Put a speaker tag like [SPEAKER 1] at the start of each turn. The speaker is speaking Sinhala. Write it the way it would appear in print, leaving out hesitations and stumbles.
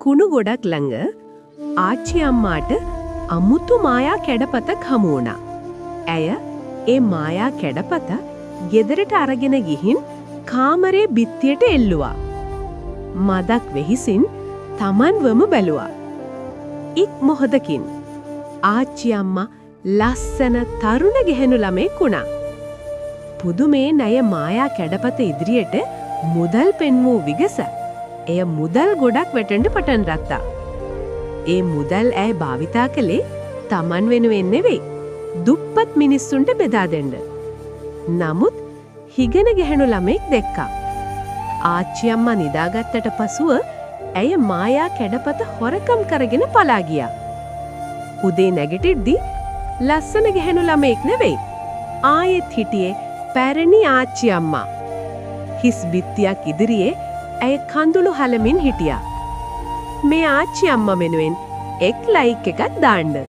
[SPEAKER 1] කුණු ගොඩක් ළඟ ආච්චි අම්මාට අමුතු මායා කැඩපතක් හමු වුණා. ඇය ඒ මායා කැඩපත ගෙදරට අරගෙන ගිහින් කාමරේ බිත්තියට එල්ලුවා. මදක් වෙහිසින් තමන්වම බැලුවා. එක් මොහොතකින් ආච්චි අම්මා ලස්සන තරුණ ගැහැණු ළමයෙක් වුණා. පුදුමේ ණය මායා කැඩපත ඉදිරියට මුදල් පෙන්වූ විගස එය මුදල් ගොඩක් වැටෙන්න පටන් ගත්තා. ඒ මුදල් ඇය භාවිතා කළේ තමන් වෙනුවෙන් නෙවෙයි, දුප්පත් මිනිස්සුන්ට බෙදා දෙන්න. නමුත් හිගන ගැහැණු ළමෙක් දැක්කා. ආච්චි අම්මා නිදාගත්තට පසුව ඇය මායා කැඩපත හොරකම් කරගෙන පලා ගියා. උදේ නැගිටිද්දි ලස්සන ගැහැණු ළමෙක් නෙවෙයි, ආයෙත් හිටියේ පැරණි ආච්චි අම්මා. හිස් බිත්තියක් ඉදිරියේ ඇය කඳුළු හලමින් හිටියා. මේ ආච්චි අම්මා වෙනුවෙන් එක් ලයික් එකක් දාන්න.